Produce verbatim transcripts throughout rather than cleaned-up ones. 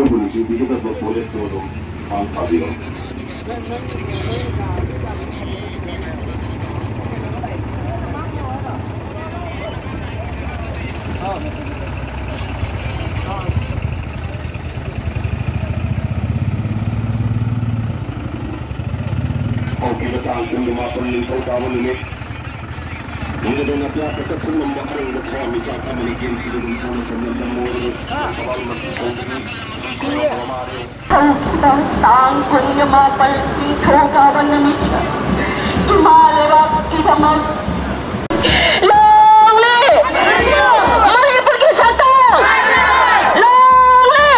ꯄꯨꯂꯤꯁꯁꯤꯡ ꯄꯤꯒꯗꯕ ꯄꯣꯠꯂꯦꯞꯇꯣ ꯑꯗꯨꯝ ꯊꯥꯡ ꯊꯥꯕꯤꯔꯣ꯫ ꯍꯧꯈꯤꯕ ꯇꯥꯡ ꯀꯨꯟꯃꯥꯄꯟ ꯅꯤꯡꯊꯧꯀꯥꯕ ꯅꯨꯃꯤꯠ ꯅꯤꯡꯊꯧꯅ ꯀꯌꯥ ꯀꯛꯊꯠ ꯊꯣꯛꯂꯝꯕ ꯑꯔꯪꯕ ꯊꯋꯥꯟꯃꯤꯆꯥꯛ ꯑꯃꯅꯤ꯫ ꯒꯦꯝꯁꯤꯗ ꯑꯗꯨꯝ ꯊꯣꯛꯂꯛꯄ ꯉꯝꯂꯝꯃꯣꯏ꯫ ꯊꯋꯥꯟ ꯃꯆꯨ ꯊꯣꯛꯈꯤ꯫ ꯍꯧꯈꯤꯕ ꯇꯥꯡ ꯀꯨꯟꯒ ꯃꯥꯄꯜ ꯅꯤꯡꯊꯧꯀꯥꯕ ꯅꯨꯃꯤꯠꯇ ꯏꯃꯥ ꯂꯩꯕꯥꯛꯀꯤꯗꯃꯛ ꯂꯣꯡꯂꯤ! ꯃꯅꯤꯄꯨꯔꯒꯤ ꯁꯛꯇꯝ! ꯂꯣꯡꯂꯤ!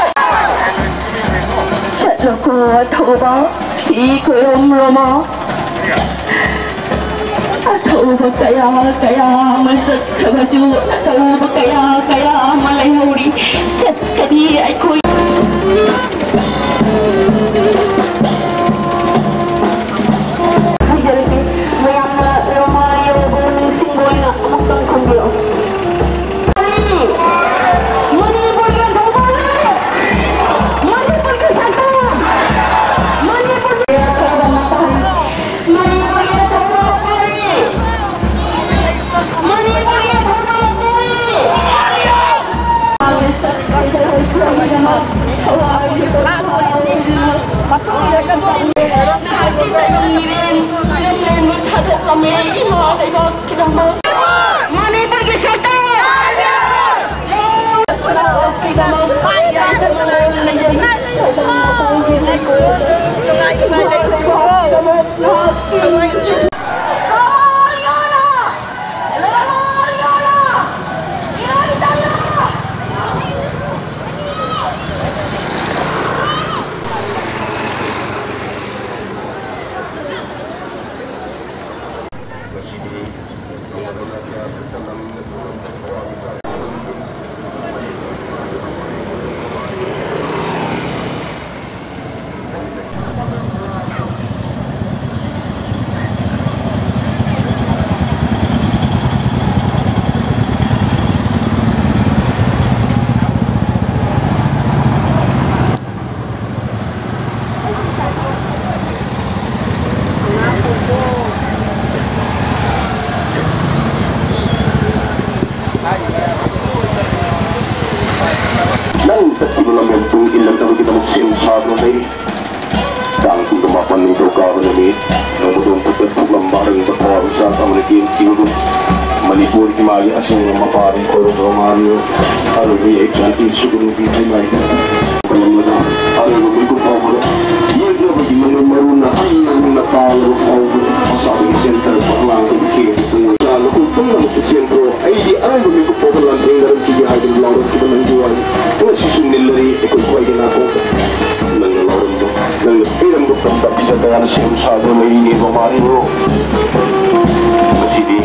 ꯆꯠꯂꯣꯀꯣ ꯑꯊꯧꯕ, ꯏ ꯈꯨꯔꯨꯝꯔꯣꯃꯣ꯫ ꯑꯊꯧꯕ ꯀꯌꯥ ꯀꯌꯥ ꯑꯃ ꯆꯠꯈ꯭ꯔꯕꯁꯨ, ꯑꯊꯧꯕ ꯀꯌꯥ ꯀꯌꯥ ꯑꯃ ꯂꯩꯍꯧꯔꯤ꯫ ꯆꯠꯀꯅꯤ ꯑꯩꯈꯣꯏ꯫ ꯍꯥꯏꯖꯔꯛꯀꯦ, ꯃꯌꯥꯝꯅ ꯔꯣꯃꯥ ꯌꯧꯔꯕ ꯅꯤꯡꯁꯤꯡꯕ ꯑꯣꯏꯅ ꯑꯃꯨꯛꯇꯪ ꯈꯨꯝꯕꯤꯔꯛꯎ꯫ ꯃꯅꯤꯄꯨꯔꯒꯤ ꯊꯧꯕꯥꯜ, ꯃꯅꯤꯄꯨꯔꯒꯤ ꯁꯛꯇꯝ, ꯃꯅꯤꯄꯨꯔꯒꯤ ꯃꯅꯤꯄꯨꯔꯒꯤ ꯊꯧꯕꯥꯜ ꯄꯥꯏꯔꯤ꯫ ꯃꯅꯤꯄꯨꯔꯒꯤ ꯊꯧꯕꯥꯜ ꯄꯥꯏꯔꯤ꯫ ꯃꯇꯨꯡ ꯏꯜꯂꯛꯀꯗꯣꯔꯤꯕꯅꯤ꯫ ꯊꯥꯗꯣꯛꯂꯝꯃꯦ ꯏꯃꯥ ꯂꯩꯕꯥꯛꯀꯤꯗꯃꯛ꯫ ꯃꯅꯤꯄꯨꯔꯒꯤ ꯁꯔꯀꯥꯔ! ꯅꯨꯡꯉꯥꯏ ꯅꯨꯡꯉꯥꯏ ꯂꯩꯊꯣꯛꯑꯣ꯫ ꯉꯁꯤꯗꯤ ꯅꯣꯡꯃꯗ ꯂꯝꯗꯝꯒꯤꯗꯃꯛ ꯁꯦꯝ ꯁꯥꯗꯨꯅ ꯂꯩꯔꯤ꯫ ꯇꯥꯡ ꯀꯨꯟꯃꯥꯄꯟ ꯅꯤꯡꯊꯧꯀꯥꯕ ꯅꯨꯃꯤꯠ, ꯅꯣꯡꯃꯗꯣꯡ ꯈꯨꯗꯛ ꯊꯣꯛꯂꯝꯕ ꯑꯔꯪꯕ ꯊꯋꯥꯏ ꯃꯆꯥ ꯑꯃꯅ ꯀꯦꯟꯈꯤꯕꯒꯨꯝ, ꯃꯅꯤꯄꯨꯔꯒꯤ ꯃꯥꯒꯤ ꯑꯁꯦꯡꯕ ꯃꯄꯥꯔꯤ ꯈꯣꯏꯔꯣꯛ ꯂꯣꯃꯥꯔꯤꯌꯣ ꯑꯔꯣꯏꯕ ꯌꯥꯏꯐ ꯁꯥꯟꯇꯤ ꯁꯨꯒꯨꯅꯨꯒꯤ ꯍꯩꯃꯥꯏꯗ ꯀꯂꯝꯕꯗ ꯑꯔꯣꯏꯕ ꯃꯤꯀꯨꯞ ꯐꯥꯎꯕꯗ ꯌꯦꯛꯅꯕꯒꯤ ꯃꯃꯤ ꯃꯔꯨꯅ ꯍꯟꯅ ꯍꯟꯅ ꯇꯥꯜꯂꯕ ꯐꯥꯎꯕꯗ ꯃꯁꯥꯒꯤ ꯁꯦꯟꯇꯔ ꯄꯛꯂꯥꯡꯗ ꯏꯈꯦ ꯄꯨꯡ ꯂꯨꯈꯣꯏ ꯄꯨꯝꯅꯃꯛꯇ ꯁꯦꯝꯈ꯭ꯔꯣ꯫ ꯑꯩꯗꯤ ꯑꯔꯣꯏꯕ ꯃꯤꯀꯨꯞ ꯐꯥꯎꯕ ꯂꯥꯟꯊꯦꯡꯅꯔꯝꯈꯤꯒꯦ ꯍꯥꯏꯗꯨꯅ ꯂꯥꯎꯔꯝꯈꯤꯕ ꯅꯪꯒꯤ ꯋꯥꯔꯤ ꯉꯁꯤꯁꯨ ꯅꯤꯜꯂꯔꯤ꯫ ꯑꯩꯈꯣꯏ ꯈ꯭ꯋꯥꯏꯒꯤ ꯅꯥꯀꯣꯡꯗ ꯅꯪꯅ ꯂꯥꯎꯔꯝꯕ, ꯅꯪꯅ ꯄꯤꯔꯝꯕ ꯄꯟꯗꯥ ꯄꯤꯖꯥ ꯀꯌꯥꯅ ꯁꯦꯝ ꯁꯥꯗꯨꯅ ꯂꯩꯔꯤꯅꯦ ꯃꯃꯥꯅꯤꯕꯨ꯫ ꯉꯁꯤꯗꯤ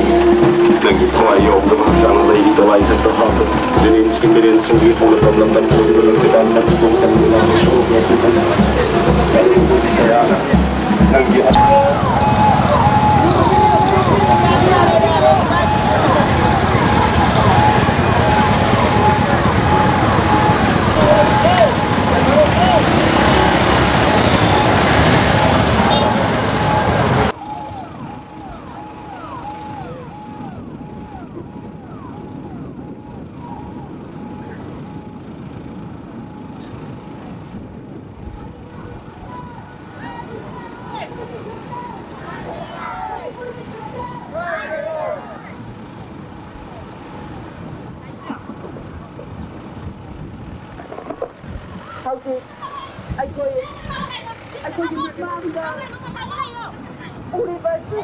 ꯅꯪꯒꯤ ꯊꯋꯥꯏ ꯌꯥꯎꯗꯕ ꯍꯛꯆꯥꯡ ꯂꯩꯔꯤ ꯀꯂꯥꯏ ꯈꯛꯇ ꯍꯥꯞꯄ ꯖꯦꯅꯤꯝꯁꯀꯤ ꯃꯤꯔꯦꯟꯁꯤꯡꯒꯤ ꯊꯣꯡꯅ ꯇꯝꯂꯝꯕ ꯊꯣꯡꯗꯨꯅ ꯈꯤꯇꯪ ꯅꯪꯒꯤ ꯊꯣꯡ ꯇꯝꯗꯨꯅ ꯁꯣꯔꯣꯛ ꯌꯥꯁꯤꯟꯕ ꯀꯌꯥꯅ ꯅꯪꯒꯤ ꯍꯧꯖꯤꯛ ꯑꯩꯈꯣꯏ, ꯑꯩꯈꯣꯏꯒꯤ ꯃꯤꯠꯃꯥꯡꯗ ꯎꯔꯤꯕ ꯑꯁꯤ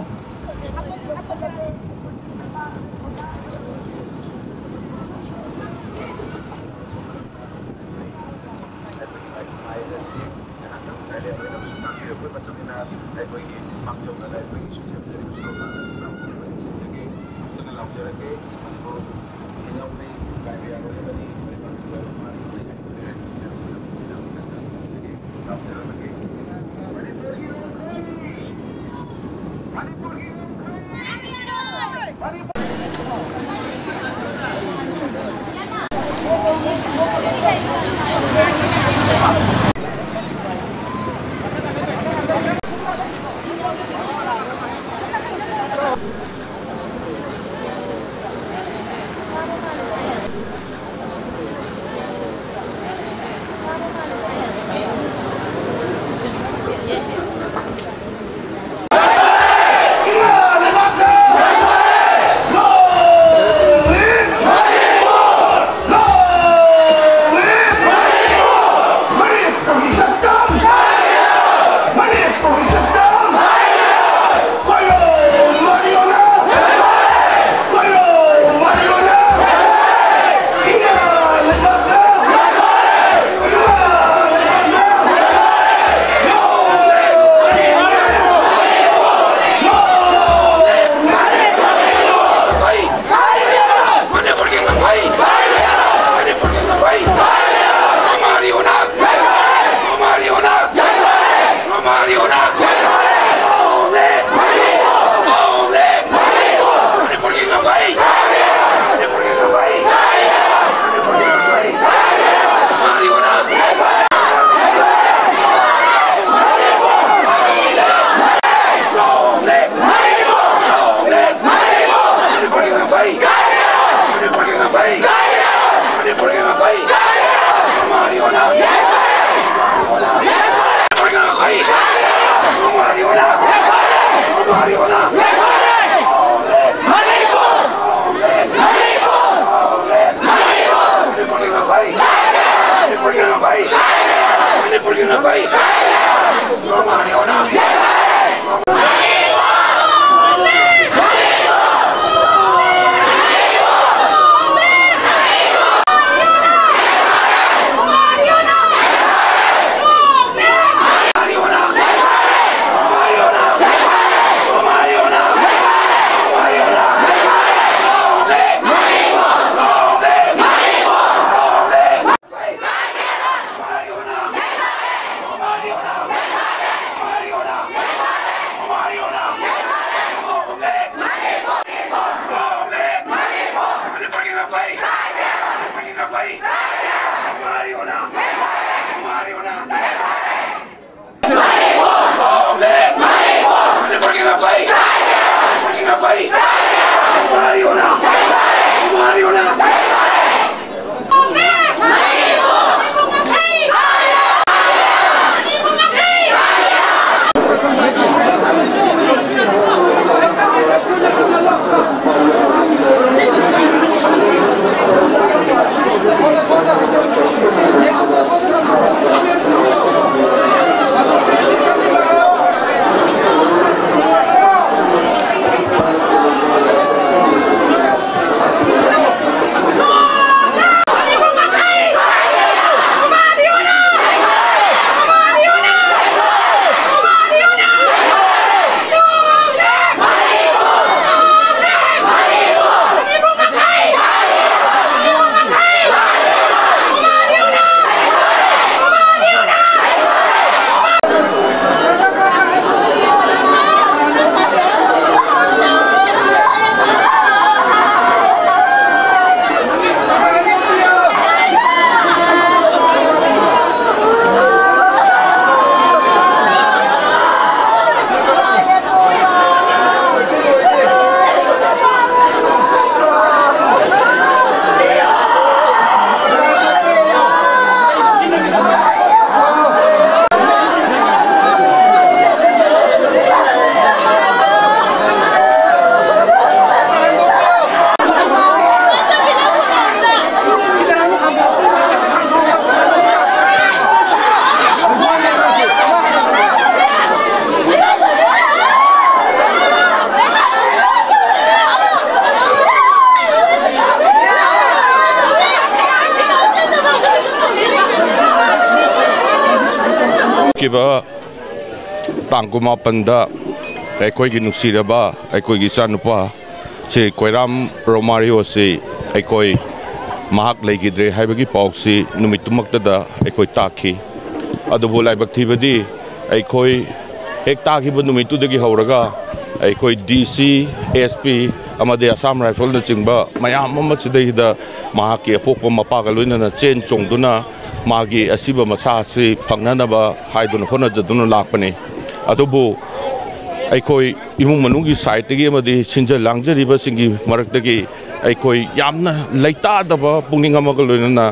ꯇꯥꯡ ꯀꯨꯟꯃꯥꯄꯟꯗ ꯑꯩꯈꯣꯏꯒꯤ ꯅꯨꯡꯁꯤꯔꯕ ꯑꯩꯈꯣꯏꯒꯤ ꯏꯆꯥꯅꯨꯄꯥ ꯁ꯭ꯔꯤ ꯀꯣꯏꯔꯥꯝ ꯔꯣꯃꯥꯔꯤꯌꯣꯁꯤ ꯑꯩꯈꯣꯏ ꯃꯍꯥꯛ ꯂꯩꯈꯤꯗ꯭ꯔꯦ ꯍꯥꯏꯕꯒꯤ ꯄꯥꯎꯁꯤ ꯅꯨꯃꯤꯠꯇꯨꯃꯛꯇꯗ ꯑꯩꯈꯣꯏ ꯇꯥꯈꯤ꯫ ꯑꯗꯨꯕꯨ ꯂꯥꯏꯕꯛ ꯊꯤꯕꯗꯤ ꯑꯩꯈꯣꯏ ꯍꯦꯛ ꯇꯥꯈꯤꯕ ꯅꯨꯃꯤꯠꯇꯨꯗꯒꯤ ꯍꯧꯔꯒ ꯑꯩꯈꯣꯏ ꯗꯤ ꯁꯤ, ꯑꯦꯁ ꯄꯤ ꯑꯃꯗꯤ ꯑꯁꯥꯝ ꯔꯥꯏꯐꯜꯅꯆꯤꯡꯕ ꯃꯌꯥꯝ ꯑꯃ ꯁꯤꯗꯩꯗ ꯃꯍꯥꯛꯀꯤ ꯑꯄꯣꯛꯄ ꯃꯄꯥꯒ ꯂꯣꯏꯅꯅ ꯆꯦꯟ ꯆꯣꯡꯗꯨꯅ ꯃꯥꯒꯤ ꯑꯁꯤꯕ ꯃꯁꯥ ꯑꯁꯤ ꯐꯪꯅꯅꯕ ꯍꯥꯏꯗꯨꯅ ꯍꯣꯠꯅꯖꯗꯨꯅ ꯂꯥꯛꯄꯅꯤ꯫ ꯑꯗꯨꯕꯨ ꯑꯩꯈꯣꯏ ꯏꯃꯨꯡ ꯃꯅꯨꯡꯒꯤ ꯁꯥꯏꯠꯇꯒꯤ ꯑꯃꯗꯤ ꯁꯤꯟꯖ ꯂꯥꯡꯖꯔꯤꯕꯁꯤꯡꯒꯤ ꯃꯔꯛꯇꯒꯤ ꯑꯩꯈꯣꯏ ꯌꯥꯝꯅ ꯂꯩꯇꯥꯗꯕ ꯄꯨꯛꯅꯤꯡ ꯑꯃꯒ ꯂꯣꯏꯅꯅ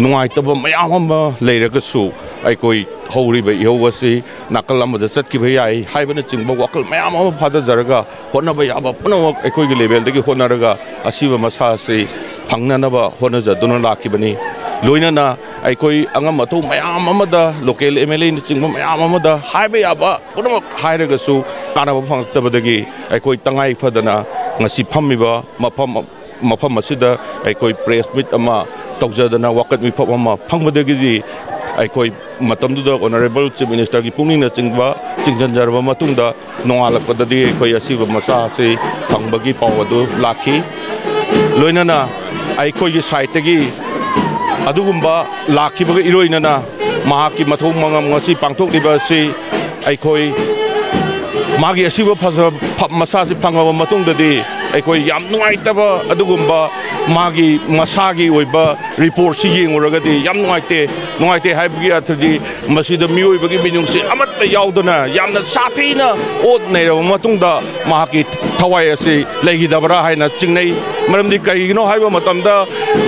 ꯅꯨꯡꯉꯥꯏꯇꯕ ꯃꯌꯥꯝ ꯑꯃ ꯂꯩꯔꯒꯁꯨ ꯑꯩꯈꯣꯏ ꯍꯧꯔꯤꯕ ꯏꯍꯧ ꯑꯁꯤ ꯅꯥꯀꯜ ꯑꯃꯗ ꯆꯠꯈꯤꯕ ꯌꯥꯏ ꯍꯥꯏꯕꯅꯆꯤꯡꯕ ꯋꯥꯈꯜ ꯃꯌꯥꯝ ꯑꯃ ꯐꯥꯗꯖꯔꯒ ꯍꯣꯠꯅꯕ ꯌꯥꯕ ꯄꯨꯝꯅꯃꯛ ꯑꯩꯈꯣꯏꯒꯤ ꯂꯦꯚꯦꯜꯗꯒꯤ ꯍꯣꯠꯅꯔꯒ ꯑꯁꯤꯕ ꯃꯁꯥ ꯑꯁꯤ ꯐꯪꯅꯅꯕ ꯍꯣꯠꯅꯖꯗꯨꯅ ꯂꯥꯛꯈꯤꯕꯅꯤ꯫ ꯂꯣꯏꯅꯅ ꯑꯩꯈꯣꯏ ꯑꯉꯝ ꯑꯊꯧ ꯃꯌꯥꯝ ꯑꯃꯗ, ꯂꯣꯀꯦꯜ ꯑꯦꯝ ꯑꯦꯜ ꯑꯦꯅꯆꯤꯡꯕ ꯃꯌꯥꯝ ꯑꯃꯗ ꯍꯥꯏꯕ ꯌꯥꯕ ꯄꯨꯝꯅꯃꯛ ꯍꯥꯏꯔꯒꯁꯨ ꯀꯥꯟꯅꯕ ꯐꯪꯂꯛꯇꯕꯗꯒꯤ ꯑꯩꯈꯣꯏ ꯇꯉꯥꯏ ꯐꯗꯅ ꯉꯁꯤ ꯐꯝꯃꯤꯕ ꯃꯐꯝ ꯃꯐꯝ ꯑꯁꯤꯗ ꯑꯩꯈꯣꯏ ꯄ꯭ꯔꯦꯁ ꯃꯤꯠ ꯑꯃ ꯇꯧꯖꯗꯅ ꯋꯥꯀꯠ ꯃꯤꯐꯝ ꯑꯃ ꯐꯪꯕꯗꯒꯤꯗꯤ ꯑꯩꯈꯣꯏ ꯃꯇꯝꯗꯨꯗ ꯑꯣꯅꯔꯦꯕꯜ ꯆꯤꯐ ꯃꯤꯅꯤꯁꯇꯔꯒꯤ ꯄꯨꯛꯅꯤꯡꯅꯆꯤꯡꯕ ꯆꯤꯡꯁꯤꯟꯖꯔꯕ ꯃꯇꯨꯡꯗ ꯅꯣꯡꯉꯥꯜꯂꯛꯄꯗꯗꯤ ꯑꯩꯈꯣꯏ ꯑꯁꯤꯕ ꯃꯆꯥ ꯑꯁꯤ ꯐꯪꯕꯒꯤ ꯄꯥꯎ ꯑꯗꯨ ꯂꯥꯛꯈꯤ꯫ ꯂꯣꯏꯅꯅ ꯑꯩꯈꯣꯏꯒꯤ ꯁꯥꯏꯠꯇꯒꯤ ꯑꯗꯨꯒꯨꯝꯕ ꯂꯥꯛꯈꯤꯕꯒ ꯏꯔꯣꯏꯅꯅ ꯃꯍꯥꯛꯀꯤ ꯃꯊꯧ ꯃꯉꯝ ꯉꯁꯤ ꯄꯥꯡꯊꯣꯛꯂꯤꯕ ꯑꯁꯤ ꯑꯩꯈꯣꯏ ꯃꯥꯒꯤ ꯑꯁꯤꯕ ꯐꯖ-, ꯐ-, ꯃꯁꯥꯁꯤ ꯐꯪꯉꯕ ꯃꯇꯨꯡꯗꯗꯤ ꯑꯩꯈꯣꯏ ꯌꯥꯝ ꯅꯨꯡꯉꯥꯏꯇꯕ ꯑꯗꯨꯒꯨꯝꯕ ꯃꯥꯒꯤ ꯃꯁꯥꯒꯤ ꯑꯣꯏꯕ ꯔꯤꯄꯣꯔꯠꯁꯤ ꯌꯦꯡꯉꯨꯔꯒꯗꯤ ꯌꯥꯝ ꯅꯨꯡꯉꯥꯏꯇꯦ꯫ ꯅꯨꯡꯉꯥꯏꯇꯦ ꯍꯥꯏꯕꯒꯤ ꯑꯔꯊꯗꯤ ꯃꯁꯤꯗ ꯃꯤꯑꯣꯏꯕꯒꯤ ꯃꯤꯅꯨꯡꯁꯤ ꯑꯃꯠꯇ ꯌꯥꯎꯗꯅ ꯌꯥꯝꯅ ꯁꯥꯊꯤꯅ ꯑꯣꯠ ꯅꯩꯔꯕ ꯃꯇꯨꯡꯗ ꯃꯍꯥꯛꯀꯤ ꯊꯋꯥꯏ ꯑꯁꯤ ꯂꯩꯈꯤꯗꯕ꯭ꯔꯥ ꯍꯥꯏꯅ ꯆꯤꯡꯅꯩ꯫ ꯃꯔꯝꯗꯤ ꯀꯔꯤꯒꯤꯅꯣ ꯍꯥꯏꯕ ꯃꯇꯝꯗ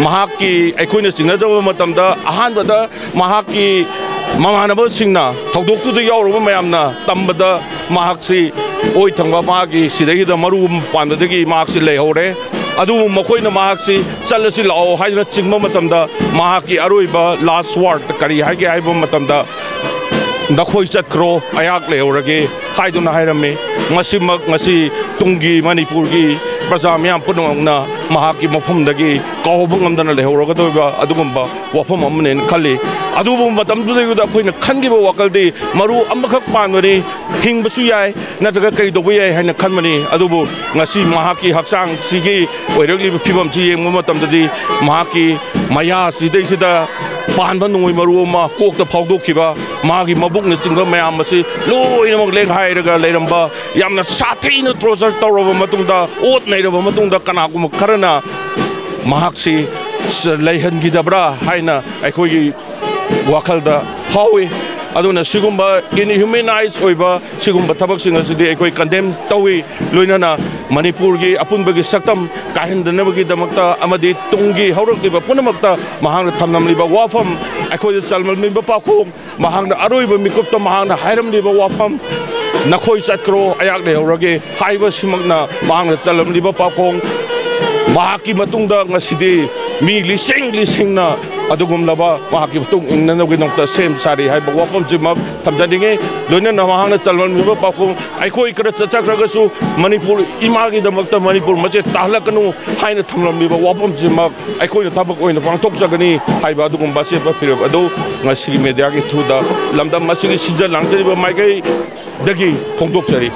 ꯃꯍꯥꯛꯀꯤ, ꯑꯩꯈꯣꯏꯅ ꯆꯤꯡꯅꯖꯕ ꯃꯇꯝꯗ ꯑꯍꯥꯟꯕꯗ ꯃꯍꯥꯛꯀꯤ ꯃꯃꯥꯟꯅꯕꯁꯤꯡꯅ ꯊꯧꯗꯣꯛꯇꯨꯗ ꯌꯥꯎꯔꯨꯕ ꯃꯌꯥꯝꯅ ꯇꯝꯕꯗ ꯃꯍꯥꯛꯁꯤ ꯑꯣꯏ ꯊꯪꯕ ꯃꯥꯒꯤ ꯁꯤꯗꯩꯗ ꯃꯔꯨ ꯄꯥꯟꯕꯗꯒꯤ ꯃꯍꯥꯛꯁꯤ ꯂꯩꯍꯧꯔꯦ꯫ ꯑꯗꯨꯕꯨ ꯃꯈꯣꯏꯅ ꯃꯍꯥꯛꯁꯤ ꯆꯠꯂꯁꯤ ꯂꯥꯛꯑꯣ ꯍꯥꯏꯗꯨꯅ ꯆꯤꯡꯕ ꯃꯇꯝꯗ ꯃꯍꯥꯛꯀꯤ ꯑꯔꯣꯏꯕ ꯂꯥꯁ ꯋꯥꯔꯗ ꯀꯔꯤ ꯍꯥꯏꯒꯦ ꯍꯥꯏꯕ ꯃꯇꯝꯗ, "ꯅꯈꯣꯏ ꯆꯠꯈ꯭ꯔꯣ, ꯑꯩꯍꯥꯛ ꯂꯩꯍꯧꯔꯒꯦ" ꯍꯥꯏꯗꯨꯅ ꯍꯥꯏꯔꯝꯃꯤ꯫ ꯃꯁꯤꯃꯛ ꯉꯁꯤ ꯇꯨꯡꯒꯤ ꯃꯅꯤꯄꯨꯔꯒꯤ ꯄ꯭ꯔꯖꯥ ꯃꯤꯌꯥꯝ ꯄꯨꯝꯅꯃꯛꯅ ꯃꯍꯥꯛꯀꯤ ꯃꯐꯝꯗꯒꯤ ꯀꯥꯎꯕ ꯉꯝꯗꯅ ꯂꯩꯍꯧꯔꯒꯗꯧꯔꯤꯕ ꯑꯗꯨꯒꯨꯝꯕ ꯋꯥꯐꯝ ꯑꯃꯅꯦꯅ ꯈꯜꯂꯤ꯫ ꯑꯗꯨꯕꯨ ꯃꯇꯝꯗꯨꯗꯩꯗꯨꯗ ꯑꯩꯈꯣꯏꯅ ꯈꯟꯈꯤꯕ ꯋꯥꯈꯜꯗꯤ ꯃꯔꯨ ꯑꯃꯈꯛ ꯄꯥꯟꯕꯅꯤ, ꯍꯤꯡꯕꯁꯨ ꯌꯥꯏ, ꯅꯠꯇ꯭ꯔꯒ ꯀꯩꯗꯧꯕ ꯌꯥꯏ ꯍꯥꯏꯅ ꯈꯟꯕꯅꯤ꯫ ꯑꯗꯨꯕꯨ ꯉꯁꯤ ꯃꯍꯥꯛꯀꯤ ꯍꯛꯆꯥꯡꯁꯤꯒꯤ ꯑꯣꯏꯔꯛꯂꯤꯕ ꯐꯤꯕꯝꯁꯤ ꯌꯦꯡꯕ ꯃꯇꯝꯗꯗꯤ ꯃꯍꯥꯛꯀꯤ ꯃꯌꯥꯁꯤꯗꯩꯁꯤꯗ ꯄꯥꯟꯕ ꯅꯣꯡꯃꯩ ꯃꯔꯨ ꯑꯃ ꯀꯣꯛꯇ ꯐꯥꯎꯗꯣꯛꯈꯤꯕ, ꯃꯥꯒꯤ ꯃꯕꯨꯛꯅꯆꯤꯡꯕ ꯃꯌꯥꯝ ꯑꯁꯤ ꯂꯣꯏꯅꯃꯛ ꯂꯦꯡꯍꯥꯏꯔꯒ ꯂꯩꯔꯝꯕ, ꯌꯥꯝꯅ ꯁꯥꯊꯤꯅ ꯇꯣꯔꯆꯔ ꯇꯧꯔꯕ ꯃꯇꯨꯡꯗ, ꯑꯣꯠ ꯅꯩꯔꯕ ꯃꯇꯨꯡꯗ, ꯀꯅꯥꯒꯨꯝꯕ ꯈꯔꯅ ꯃꯍꯥꯛꯁꯤ ꯂꯩꯍꯟꯈꯤꯗꯕ꯭ꯔꯥ ꯍꯥꯏꯅ ꯑꯩꯈꯣꯏꯒꯤ ꯋꯥꯈꯜꯗ ꯐꯥꯎꯏ꯫ ꯑꯗꯨꯅ ꯁꯤꯒꯨꯝꯕ ꯏꯟꯍ꯭ꯌꯨꯃꯦꯅꯥꯏꯖ ꯑꯣꯏꯕ ꯁꯤꯒꯨꯝꯕ ꯊꯕꯛꯁꯤꯡ ꯑꯁꯤꯗꯤ ꯑꯩꯈꯣꯏ ꯀꯟꯗꯦꯝ ꯇꯧꯏ꯫ ꯂꯣꯏꯅꯅ ꯃꯅꯤꯄꯨꯔꯒꯤ ꯑꯄꯨꯟꯕꯒꯤ ꯁꯛꯇꯝ ꯀꯥꯏꯍꯟꯗꯅꯕꯒꯤꯗꯃꯛꯇ ꯑꯃꯗꯤ ꯇꯨꯡꯒꯤ ꯍꯧꯔꯛꯂꯤꯕ ꯄꯨꯝꯅꯃꯛꯇ ꯃꯍꯥꯛꯅ ꯊꯝꯂꯝꯂꯤꯕ ꯋꯥꯐꯝ, ꯑꯩꯈꯣꯏꯗ ꯆꯜꯂꯝꯂꯤꯕ ꯄꯥꯎꯈꯨꯝ, ꯃꯍꯥꯛꯅ ꯑꯔꯣꯏꯕ ꯃꯤꯀꯨꯞꯇ ꯃꯍꯥꯛꯅ ꯍꯥꯏꯔꯝꯂꯤꯕ ꯋꯥꯐꯝ, "ꯅꯈꯣꯏ ꯆꯠꯈ꯭ꯔꯣ, ꯑꯩꯍꯥꯛ ꯂꯩꯍꯧꯔꯒꯦ" ꯍꯥꯏꯕꯁꯤꯃꯛꯅ ꯃꯍꯥꯛꯅ ꯆꯜꯂꯝꯂꯤꯕ ꯄꯥꯎꯈꯨꯝ꯫ ꯃꯍꯥꯛꯀꯤ ꯃꯇꯨꯡꯗ ꯉꯁꯤꯗꯤ ꯃꯤ ꯂꯤꯁꯤꯡ ꯂꯤꯁꯤꯡꯅ ꯑꯗꯨꯒꯨꯝꯂꯕ ꯃꯍꯥꯛꯀꯤ ꯃꯇꯨꯡ ꯏꯟꯅꯅꯕꯒꯤꯗꯃꯛꯇ ꯁꯦꯝ ꯁꯥꯔꯤ ꯍꯥꯏꯕ ꯋꯥꯐꯝꯁꯤꯃꯛ ꯊꯝꯖꯅꯤꯡꯉꯤ꯫ ꯂꯣꯏꯅꯅ ꯃꯍꯥꯛꯅ ꯆꯜꯂꯝꯂꯤꯕ ꯄꯥꯎꯈꯨꯝ, "ꯑꯩꯈꯣꯏ ꯈꯔ ꯆꯠꯆꯈ꯭ꯔꯒꯁꯨ ꯃꯅꯤꯄꯨꯔ ꯏꯃꯥꯒꯤꯗꯃꯛꯇ ꯃꯅꯤꯄꯨꯔ ꯃꯆꯦꯠ ꯇꯥꯍꯜꯂꯛꯀꯅꯨ" ꯍꯥꯏꯅ ꯊꯝꯂꯝꯂꯤꯕ ꯋꯥꯐꯝꯁꯤꯃꯛ ꯑꯩꯈꯣꯏꯅ ꯊꯕꯛ ꯑꯣꯏꯅ ꯄꯥꯡꯊꯣꯛꯆꯒꯅꯤ ꯍꯥꯏꯕ ꯑꯗꯨꯒꯨꯝꯕ ꯑꯆꯦꯠꯄ ꯐꯤꯔꯦꯞ ꯑꯗꯨ ꯉꯁꯤꯒꯤ ꯃꯦꯗꯤꯌꯥꯒꯤ ꯊ꯭ꯔꯨꯗ ꯂꯝꯗꯝ ꯑꯁꯤꯒꯤ ꯁꯤꯟꯖ ꯂꯥꯡꯖꯔꯤꯕ ꯃꯥꯏꯀꯩꯗꯒꯤ ꯐꯣꯡꯗꯣꯛꯆꯔꯤ꯫